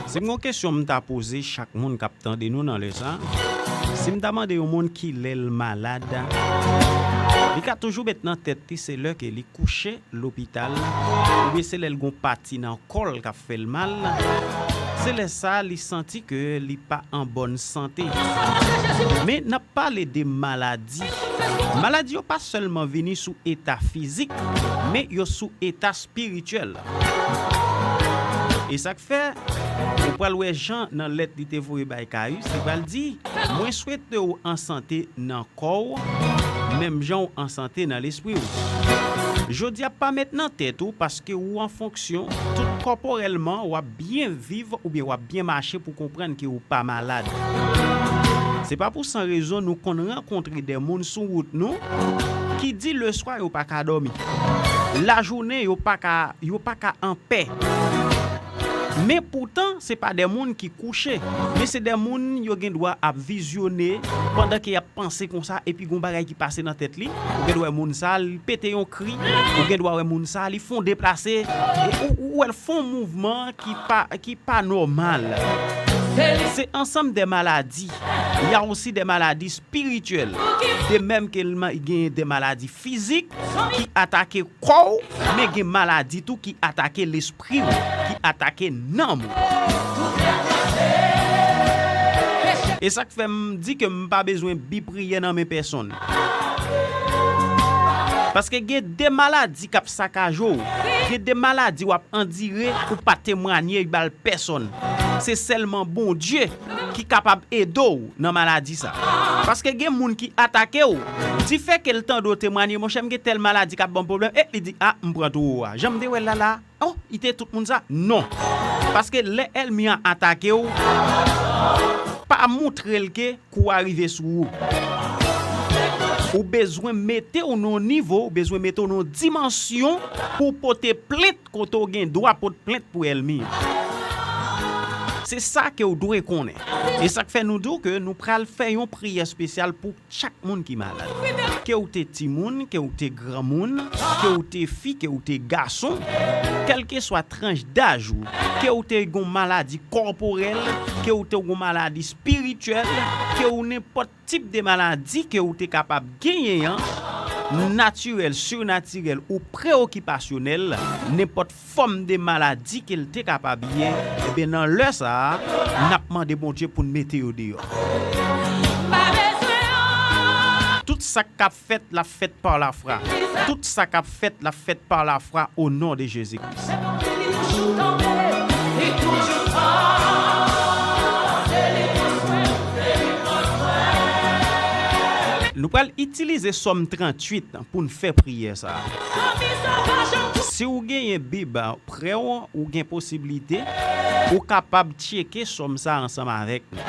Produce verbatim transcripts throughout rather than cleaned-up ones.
Si m gon kesyon m ta poze chak moun k ap tande nou nan lè sa, si m ta mande yon moun kilè l malad, li ka toujou met nan tèt li se lè ke li kouche lopital, oubyen se lè l gon pati nan kò l k ap fè l mal, se lè sa li santi ke li pa an bòn sante. Men n ap pale de maladi. Maladi yo pa sèlman vini sou eta fizik, men yo sou eta espirityèl. E sa k fè, ou pral wè Jan nan lèt li te voye bay Kayis, li pral di, mwen swete w an sante nan kò w, menm jan w an sante nan lespri w. Jodi a pa met nan tèt ou paske ou an fonksyon, tout kòporèlman w ap byen viv oubyen w ap byen mache pou konprann ke ou pa malad. Se pa pou san rezon nou konn rankontre de moun sou wout nou ki di leswa yo pa ka dòmi. Lajounen yo pa ka, yo pa ka anpè. Men poutan, se pa de moun ki kouche, men se de moun yo gen dwa ap vizyone pandan ke y ap panse konsa, epi gon bagay ki pase nan tèt li, ou gen dwa wè moun sa, li pete yon kri, ou gen dwa wè moun sa, li fè yon deplase, e ou, ou wè l fè yon mouvman ki pa, ki pa nòmal. Se ansanm de maladi. Il y a aussi des maladies spirituelles. De menm ke l ma-, gen de maladi fizik ki atake kò w, men gen maladi tou ki atake lespri w, ki atake nanm ou. E sa k fè m di ke m pa bezwen bi priyè nan men pèsonn. Paske gen de maladi k ap sakaje w, gen de maladi w ap andire ou pa temwanye ba l pèsonn. Se sèlman Bondye ki kapab ede w nan maladi sa. Paske gen moun ki atake w, difè ke l tande w temwanye, monchè, m gen tèl maladi k ap ban m pwoblèm, e li di, a, m pran towo a. Jan m te wè l la la, oh, li te tout moun sa. Non. Paske lè ènmi an atake w, pa moutre l ke kou a rive sou ou. Ou bezwen mete w nan yon nivo, ou bezwen mete w nan yon dimansyon pou w pote plent kote w gen dwa pot plent pou ènmi an. Se sa ke w dwe konnen. E sa k fè nou di w ke nou pral fè yon priyè espesyal pou chak moun ki malad. Ke w te timoun, ke w te granmoun, ke w te fi, ke w te gason, kèlkeswa tranch daj ou, ke w te gon maladi kòporèl, ke w te gon maladi espirityèl, ke w nenpòt tip de maladi ke w te kapab genyen an, natirèl, sinatirèl, ou preokipasyonèl, nenpòt fòm de maladi ke l te kapab ye, ebyen, nan lè sa a, n ap mande Bondye pou n mete yo deyò. Tout sa k ap fèt, l ap fèt pa lafwa. Tout sa k ap fèt, l ap fèt pa lafwa, o non de Jezi Kris. Nou pral itilize Sòm tranntuit pou n fè priyè sa a. Si w genyen Bib prè w, ou gen posiblite, ou kapab tcheke Sòm sa a ansanm avèk nou.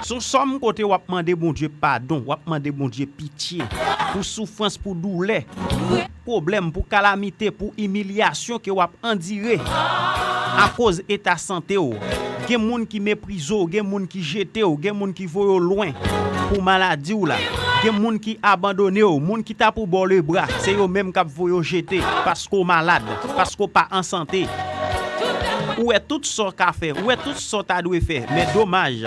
Se yon Sòm kote w ap mande Bondye padon, w ap mande Bondye pitye pou soufrans, pou doulè, pou pwoblèm, pou kalamite, pou imilyasyon ke w ap andire akoz eta sante w. Gen moun ki meprize w, gen moun ki jete w, gen moun ki voye w lwen pou maladi w la. Gen moun ki abandone w, moun ki ta pou ba w lebra, se yo menm k ap voye w jete paske w malad, paske w pa an sante. Ou wè tout sa w ka fè, ou wè tout sa w ta dwe fè, men domaj,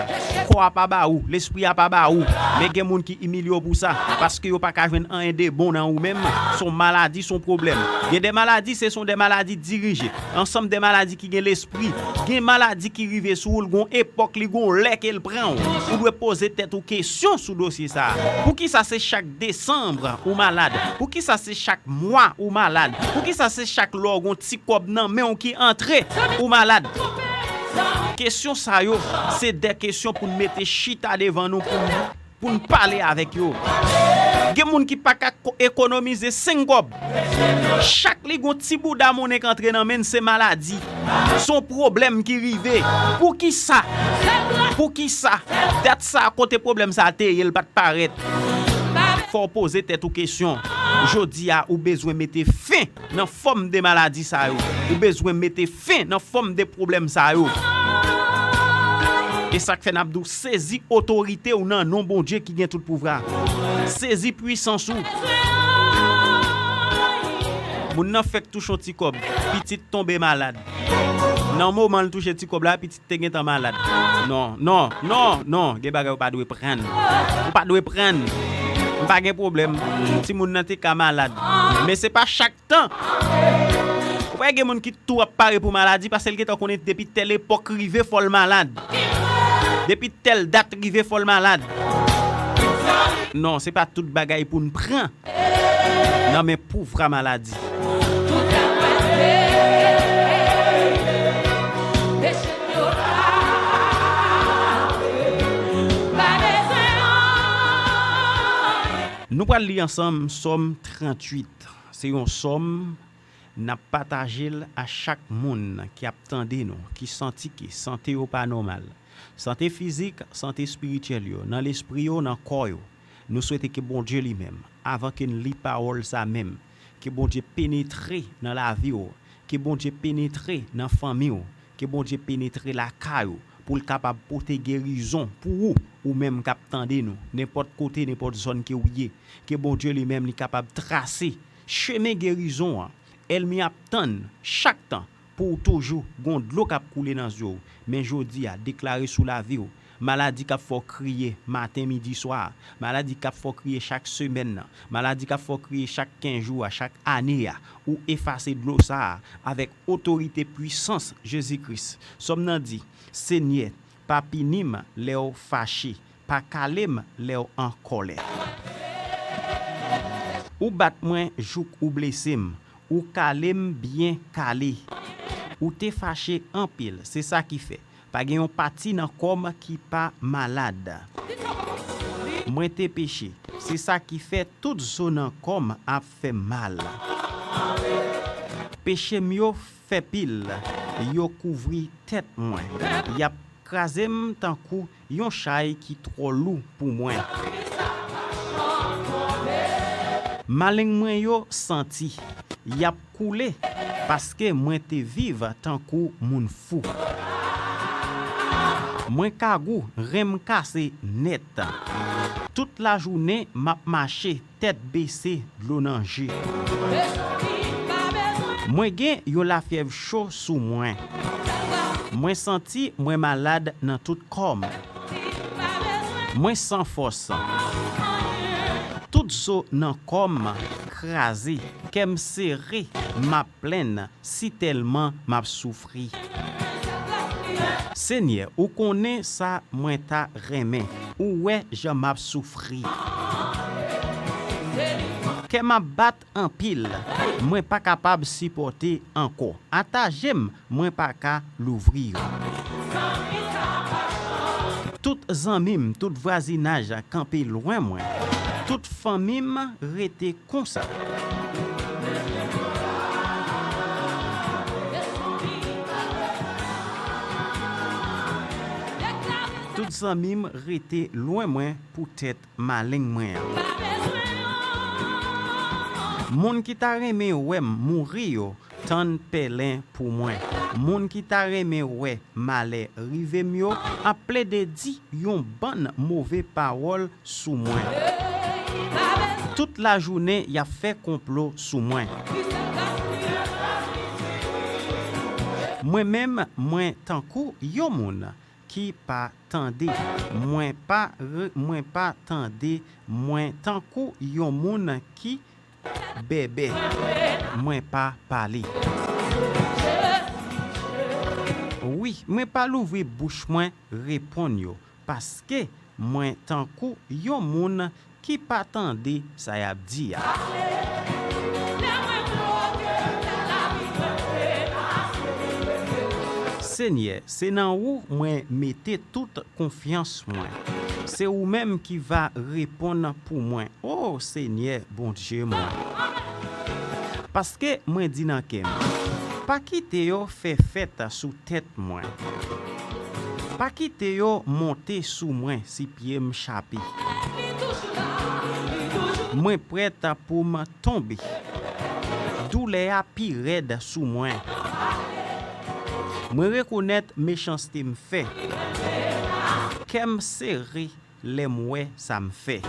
kò a pa ba ou, lespri a pa ba ou, men gen moun ki imilye w pou sa, paske yo pa ka jwenn anyen de bon nan ou menm, se yon maladi, se yon pwoblèm. Gen de maladi, se son de maladi dirije, ansanm de maladi ki gen lespri, gen maladi ki rive sou ou, l gon epòk, li gon lè ke l pran w. Ou dwe poze tèt ou kesyon sou dosye sa a. Poukisa se chak desanm ou malad? Poukisa se chak mwa ou malad? Poukisa se chak lè w gon ti kòb nan men w ki antre, ou malad? Kesyon sa yo, se de kesyon pou n mete chita devan nou, pou n, pou n pale avèk yo. Gen moun ki pa ka ko-, ekonomize senk kòb. Chak li gon ti bouda monnen k antre nan men l, se maladi. Se yon pwoblèm ki rive. Poukisa? Poukisa? Dat sa a, kote pwoblèm sa a te ye, l pa t parèt. Fò w poze tèt ou kesyon. Jodi a, ou bezwen mete fen nan fòm de maladi sa yo. Ou bezwen mete fen nan fòm de pwoblèm sa yo. E sa k fè n ap di w, sezi otorite w nan non Bondye ki gen tout pouvwa. Sezi pwisans ou. Moun nan fèk touche yon ti kòb, pitit tonbe malad. Nan moman l touche ti kòb la, pitit te gentan malad. Non, non, non, non, gen bagay ou pa dwe prann. Ou pa dwe prann. M pa gen pwoblèm. Timoun nan te ka malad. Men se pa chak tan. Ou wè gen moun ki tou ap pare pou maladi paske l gentan konnen depi tèl epòk rive fò l malad. Depi tèl dat rive fò l malad. Non, se pa tout bagay pou n pran nan men pouvwa maladi. Nou pral li ansanm Sòm tranntuit. Se yon sòm n ap pataje l a chak moun ki ap tande nou, ki santi ke sante yo pa nòmal. Sante fizik, sante espirityèl yo, nan lespri yo, nan kò yo. Nou swete ke Bondye li menm, avan ke n li pawòl sa menm, ke Bondye penetre nan lavi w, ke Bondye penetre nan fanmi w, ke Bondye penetre lakay ou, pou l kapab pote gerizon pou ou, ou menm k ap tande nou, nenpòt kote, nenpòt zòn ke w ye, ke Bondye li menm li kapab trase chemen gerizon an. Ènmi ap tann chak tan pou w toujou gon dlo k ap koule nan zye w. Men jodi a, deklare sou lavi w, maladi k ap fè w kriye maten, midi, swa, maladi k ap fè w kriye chak semèn nan, maladi k ap fè w kriye chak kenz jou a, chak ane a, ou efase dlo sa a avèk otorite pwisans Jezi Kris. Sòm nan di, Senyè, pa pini m lè w fache, pa kale m lè w an kòlè. Ou bat mwen jouk ou blese m, ou kale m byen kale. Ou te fache anpil, se sa ki fè pa gen yon pati nan kò m ki pa malad. Mwen te peche, se sa ki fè tout zo nan kò m ap fè m mal. Peche m yo fè pil, yo kouvri tèt mwen. Y ap kraze m tankou yon chay ki twò lou pou mwen. Maleng mwen yo santi, y ap koule, paske mwen te viv tankou moun fou. Mwen kagou, ren m kase nèt. Tout lajounen, m ap mache tèt bese, dlo nan je. Mwen gen yon lafyèv cho sou mwen. Mwen santi mwen malad nan tout kò m. Mwen san fòs. Tout zo nan kò m kraze. Kè m sere, m ap plenn, sitèlman m ap soufri. Senyè, ou konnen sa mwen ta renmen. Ou wè jan m ap soufri. Kè m ap bat anpil. Mwen pa kapab sipòte ankò. Ata je m, mwen pa ka louvri yo. Tout zanmi m, tout vwazinaj kanpe lwen mwen. Tout fanmi m rete konsa. Tout zanmi m rete lwen mwen poutèt maleng mwen an. Moun ki ta renmen wè m mouri yo tann pèlen pou mwen. Moun ki ta renmen wè malè rive m yo ap plede di yon bann move pawòl sou mwen. Tout lajounen, y ap fè konplo sou mwen. Mwen menm, mwen tankou yon moun ki pa tande. Mwen pa re-, mwen pa tande. Mwen tankou yon moun ki bèbè. Mwen pa pale. Wi, mwen pa louvri bouch mwen reponn yo, paske mwen tankou yon moun ki pa tande sa y ap di a. Senyè, se nan ou mwen mete tout konfyans mwen. Se ou menm ki va reponn pou mwen, o Senyè, Bondye mwen. Paske mwen di nan kè m, pa kite yo fè fèt sou tèt mwen. Pa kite yo monte sou mwen si pye m chape. Mwen prèt pou m tonbe. Doulè a pi rèd sou mwen. Mwen rekonèt mechanste m fè. Kè m sere lè m wè sa m fè.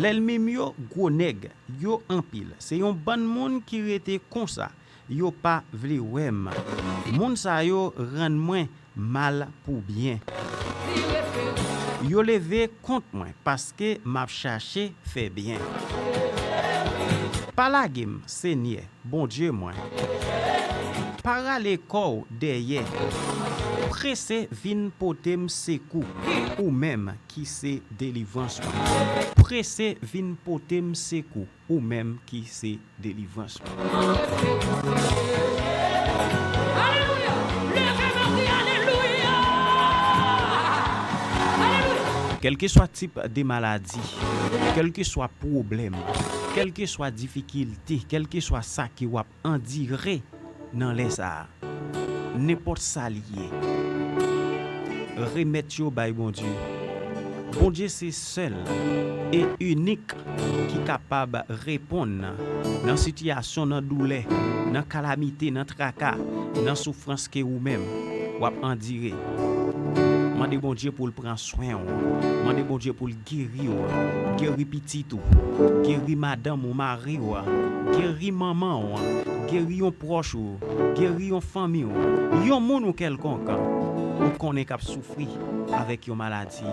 Lènmi m yo gwo nèg, yo anpil. Se yon bann moun ki rete konsa, yo pa vle wè m. Moun sa yo rann mwen mal pou byen. Yo leve kont mwen paske m ap chache fè byen. Pa lage m, Senyè, Bondye mwen. Pa rale kò w dèyè. Prese vin pote m sekou, ou menm ki se delivrans mwen. Prese vin pote m sekou, ou menm ki se delivrans mwen. Alelouya! Leve nan kri, alelouya! Alelouya! Kèlkeswa tip de maladi, kèlkeswa pwoblèm, kèlkeswa difikilte, kèlkeswa sa ke w ap andire nan lè sa a, nenpòt sa l ye, remèt yo bay Bondye. Bondye se sèl e inik ki kapab reponn nan sitiyasyon, nan doulè, nan kalamite, nan traka, nan soufrans ke ou menm w ap andire. Mande Bondye pou l pran swen w. Mande Bondye pou l geri w. Geri pitit ou. Geri madanm ou, mari w. Geri manman w. Geri yon pwòch ou. Geri yon fanmi w. Yon moun ou kèlkonk ou konnen k ap soufri avèk yon maladi.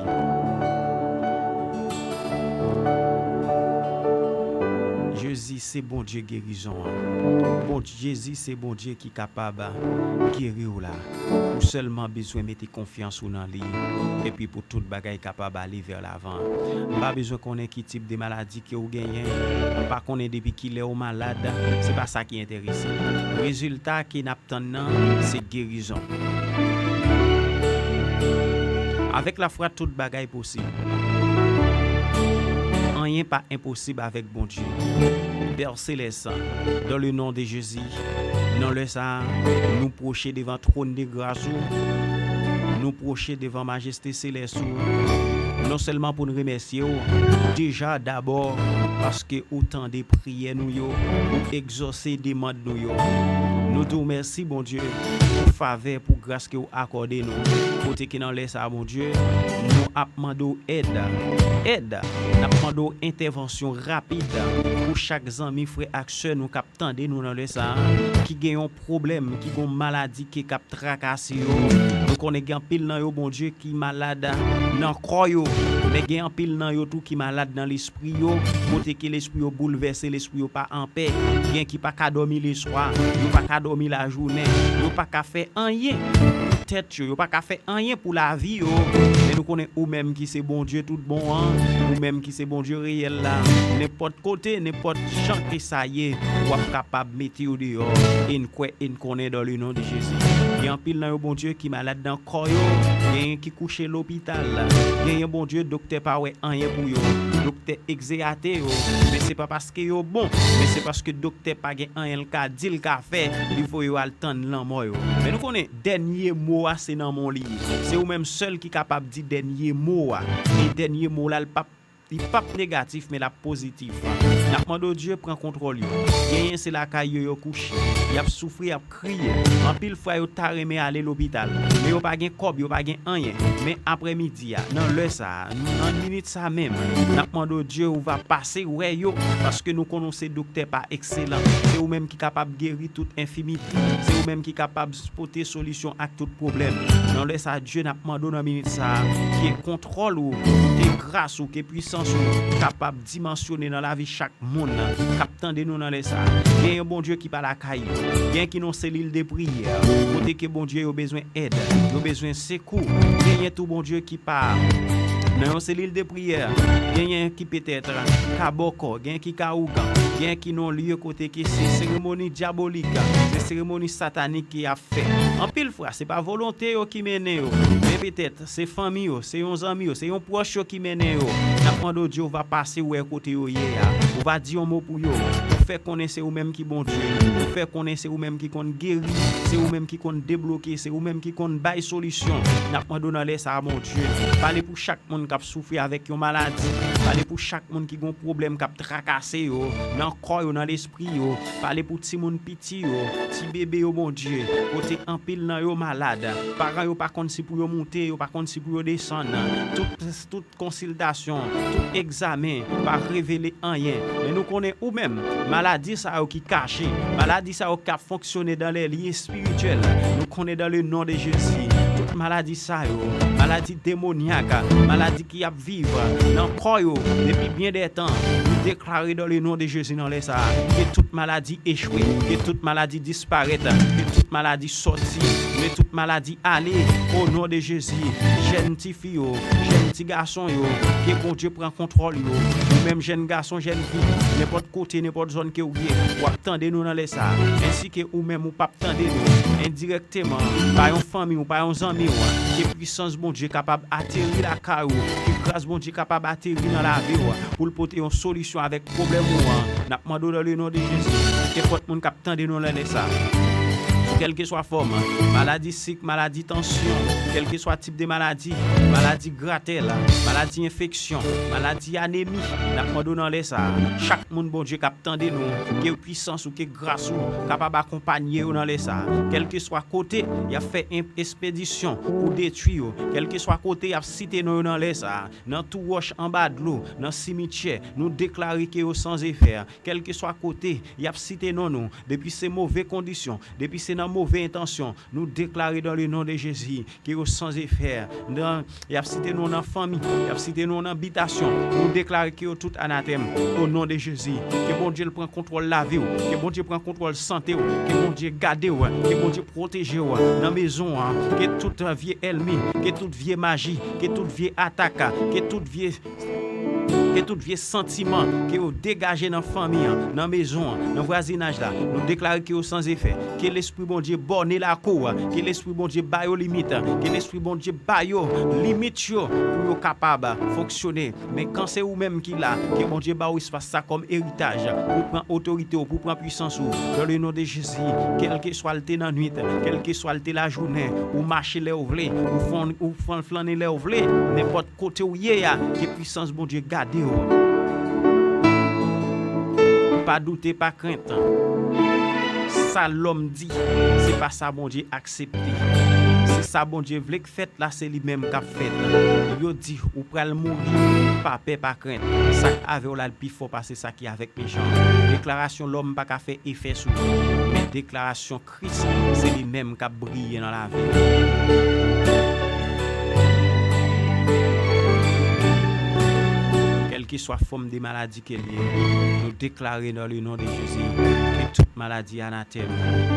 Jezi se Bondye gerizon an. Bon, Jezi se Bondye ki kapab geri w la. Ou sèlman bezwen mete konfyans ou nan li, epi pou tout bagay kapab ale vè lavan. M pa bezwen konnen ki tip de maladi ke w genyen, m pa konnen depi kilè w malad, se pa sa ki enterese m. Rezilta ke n ap tann nan, se gerizon. Avèk lafwa, tout bagay posib. Anyen pa enposib avèk Bondye. Pè Selès, dans le nom de Jésus, nan lè sa a, nou pwoche devan twòn de gras ou, nou pwoche devan majeste selès ou, non sèlman pou n remèsye w, deja dabò, paske ou tande priyè nou yo, ou egzòse demann nou yo. Nou di w mèsi, Bondye, pou favè, pou gras ke w akòde nou, kote ke nan lè sa a, Bondye, nou ap mande w èd. Èd, n ap mande w entèvansyon rapid pou chak zanmi, frè ak sè nou k ap tande nou nan lè sa a, ki gen yon pwoblèm, ki gen yon maladi ke k ap trakase yo. Nou konnen gen anpil nan yo, Bondye, ki malad nan kò yo, men gen anpil nan yo tou ki malad nan lespri yo, kote ke lespri yo boulvèse, lespri yo pa anpè, gen ki pa ka dòmi leswa, yo pa ka dòmi lajounen, yo pa ka fè anyen pou tèt yo, yo pa ka fè anyen pou lavi yo. Men nou konnen ou menm ki se Bondye tout bon an, ou menm ki se Bondye reyèl la, nenpòt kote, nenpòt jan ke sa ye, w ap kapab mete yo deyò, e n kwè e n konnen dans le nom de Jésus. Gen anpil nan yo, Bondye, ki malad nan kò yo, genyen ki kouche lopital, genyen, Bondye, doktè pa wè anyen pou yo, doktè egzeyate yo, men se pa paske yo bon, men se paske doktè pa gen anyen l ka di, l ka fè, li voye yo al tann lanmò yo. Men nou konnen, dènye mo a se nan men w li ye. Se ou menm sèl ki kapab di dènye mo a. E dènye mo la, l p ap, li p ap negatif, men l ap pozitif. N ap mande w, Dye, pran kontwòl yo. Genyen se lakay yo yo kouche. Y ap soufri, y ap kriye. Anpil fwa yo ta renmen ale lopital, men yo pa gen kòb, yo pa gen anyen. Men aprèmidi a, nan lè sa a, nan minit sa menm, n ap mande w, Dye, ou va pase wè yo, paske nou konnen w se doktè pa ekselan. Se ou menm ki kapab geri tout enfimite. Se ou menm ki kapab pote solisyon ak tout pwoblèm. Nan lè sa a, Dye, n ap mande w nan minit sa a, ke kontwòl ou, ke gras ou, ke pwisans ou kapab dimansyone nan lavi chak moun k ap tande nou nan lè sa a. Genyen, Bondye, ki pa lakay yo. Genyen ki nan selil de priyè, kote ke, Bondye, yo bezwen èd, yo bezwen sekou. Genyen tou, Bondye, ki pa nan yon selil de priyè. Genyen ki petèt ka bòkò, genyen ki ka ougan, genyen ki nan lye kote ke se seremoni dyabolik, se seremoni satanik ke y ap fè. Anpil fwa, se pa volonte yo ki mennen yo, men petèt se fanmi yo, se yon zanmi yo, se yon pwòch yo ki mennen yo. N ap mande w, Dye, ou va pase wè kote yo ye a. Ou va di yon mo pou yo. Ou fè konnen se ou menm ki Bondye. Ou fè konnen se ou menm ki konn geri, se ou menm ki konn debloke, se ou menm ki konn bay solisyon. N ap mande w nan lè sa a, Bondye, pale pou chak moun k ap soufri avèk yon maladi, k Pale pou chak moun ki gon pwoblèm k ap trakase yo, nan kò yo, nan lespri yo. Pale pou timoun piti yo, ti bebe yo, Bondye, kote anpil nan yo malad. Paran yo pa konn si pou yo moute, yo pa konn si pou yo desann. Tout, tout konsiltasyon, tout egzamen pa revele anyen. Men nou konnen ou menm, maladi sa yo ki kache, maladi sa yo k ap fonksyone dans les lieux spirituels, nou konnen dans le nom de Jésus, tout maladi sa yo, maladi demonyak, maladi ki ap viv nan kò yo depi byen dè tan, nou deklare dans le nom de Jésus nan lè sa a, ke tout maladi echwe, ke tout maladi disparèt, ke tout maladi sòti, ke tout maladi ale, o non de Jezi. Jèn tifi yo, jèn ti gason yo, ke Bondye pran kontwòl yo. Ou menm jèn gason, jèn fi, nenpòt kote, nenpòt zòn ke w ye, w ap tande nou nan lè sa a. Ensi ke ou menm ou p ap tande nou endirèkteman, pa yon fanmi w, pa yon zanmi w, ke pwisans Bondye kapab ateri lakay ou, ke gras Bondye kapab ateri nan lavi w, pou l pote yon solisyon avèk pwoblèm ou an. N ap mande w dans le nom de Jésus, nenpòt moun k ap tande nou nan lè sa a, sou kèlkeswa fòm, maladi sik, maladi tansyon, kèlkeswa tip de maladi, maladi gratèl, maladi enfeksyon, maladi anemi, n ap mande w nan lè sa a, chak moun Bondye k ap tande nou, ke pwisans ou, ke gras ou kapab akonpanye yo nan lè sa a. Kèlkeswa kote y ap fè en-, espedisyon pou detwi yo, kèlkeswa kote y ap site non yo nan lè sa a, nan twou wòch, anba dlo, nan simityè, nou deklare ke yo san efè. Kèlkeswa kote y ap site non nou, depi se move kondisyon, depi se nan move entansyon, nou deklare dans le nom de Jésus ke yo san efè. Nan, y ap site non nan fanmi, y ap site non nan bitasyon, nou deklare ke yo tout anatèm, o non de Jezi. Ke Bondye l pran kontwòl lavi w, ke Bondye pran kontwòl sante w, ke Bondye gade w, ke Bondye pwoteje w nan mezon an, ke tout vye ènmi, ke tout vye maji, ke tout vye atak, ke tout vye ke tout vye santiman ke yo degaje nan fanmi an, nan mezon an, nan vwazinaj la, nou deklare ke yo san efè. Ke Lespri Bondye bòne lakou a, ke Lespri Bondye ba yo limit, ke Lespri Bondye ba yo limit yo pou yo kapab fonksyone. Men kan se ou menm ki la, ke Bondye ba w espas sa kòm eritaj, pou pran otorite w, pou pran pwisans ou, dans le nom de Jésus, kèlkeswa l te nan nwit, kèlkeswa l te lajounen, ou mache lè w vle, ou fon-, ou fon-, flannen lè w vle, nenpòt kote w ye a, ke pwisans Bondye gade w. Pa doute, pa krent. Sa lòm di, se pa sa Bondye aksepte. Se sa Bondye vle k fèt la, se li menm k ap fèt. Yo di, ou pral mouri, pa pè, pa krent. Sa k avè w la, l pi fò pase sa ki avèk mechan. Deklarasyon lòm pa ka fè efè sou ou. Men deklarasyon Kris, se li menm k ap briye nan lavi w. Kèlkeswa fòm de maladi ke l ye, nou deklare dans le nom de Jésus ke tout maladi anatèm.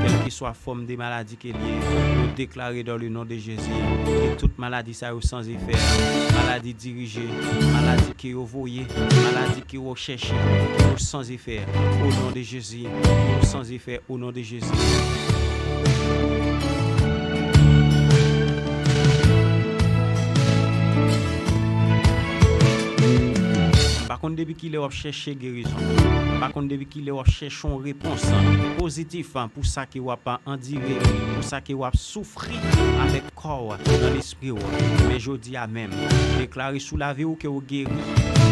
Kèlkeswa fòm de maladi ke l ye, nou deklare dans le nom de Jésus ke tout maladi sa yo san efè. Maladi dirije, maladi ke yo voye, maladi ke yo chèche, ke yo san efè. O non de Jezi, ke yo san efè. O non de Jezi. M pa konn depi kilè w ap chèche gerizon. M pa konn depi kilè w ap chèche yon repons pozitif pou sa ke w ap andire, pou sa ke w ap soufri avèk kò w, nan lespri w. Men jodi a menm, deklare sou lavi w ke w geri.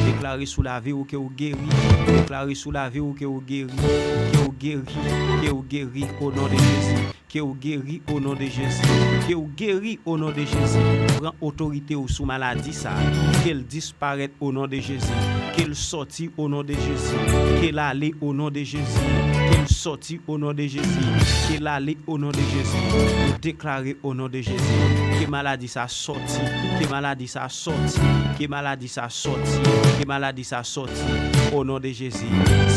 Deklare sou lavi w ke w geri. Deklare sou lavi w ke w geri. Ke w geri. Ke w geri, o non de Jezi. Ke w geri, o non de Jezi. Ke w geri, o non de Jezi. Pran otorite w sou maladi sa. Ke l disparèt, o non de Jezi. Ke l sòti, o non de Jezi. Ke l ale, o non de Jezi. Ke l sòti, o non de Jezi. Ke l ale, o non de Jezi. Nou deklare, o non de Jezi, ke maladi sa sòti. Ke maladi sa sòti. Ke maladi sa sòti. Ke maladi sa sòti. O non de Jezi.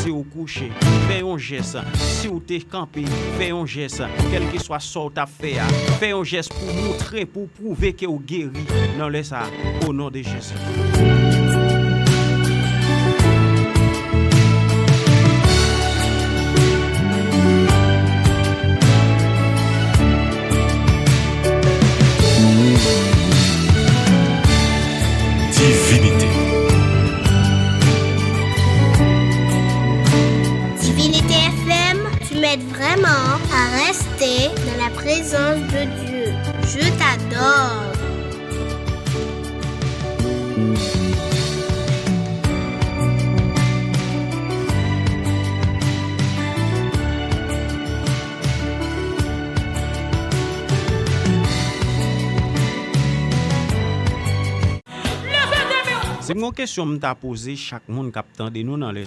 Si w kouche, fè yon jès. Si w te kanpe, fè yon jès. Kèlkeswa sa w t ap fè a, fè yon jès pou moutre, pou pwouve ke w geri nan lè sa a, o non de Jezi. Divinité. Divinité F M, tu m'aides vraiment à rester dans la présence de Dieu. Je t'adore. M gon kesyon m ta poze chak moun k ap tande nou nan lè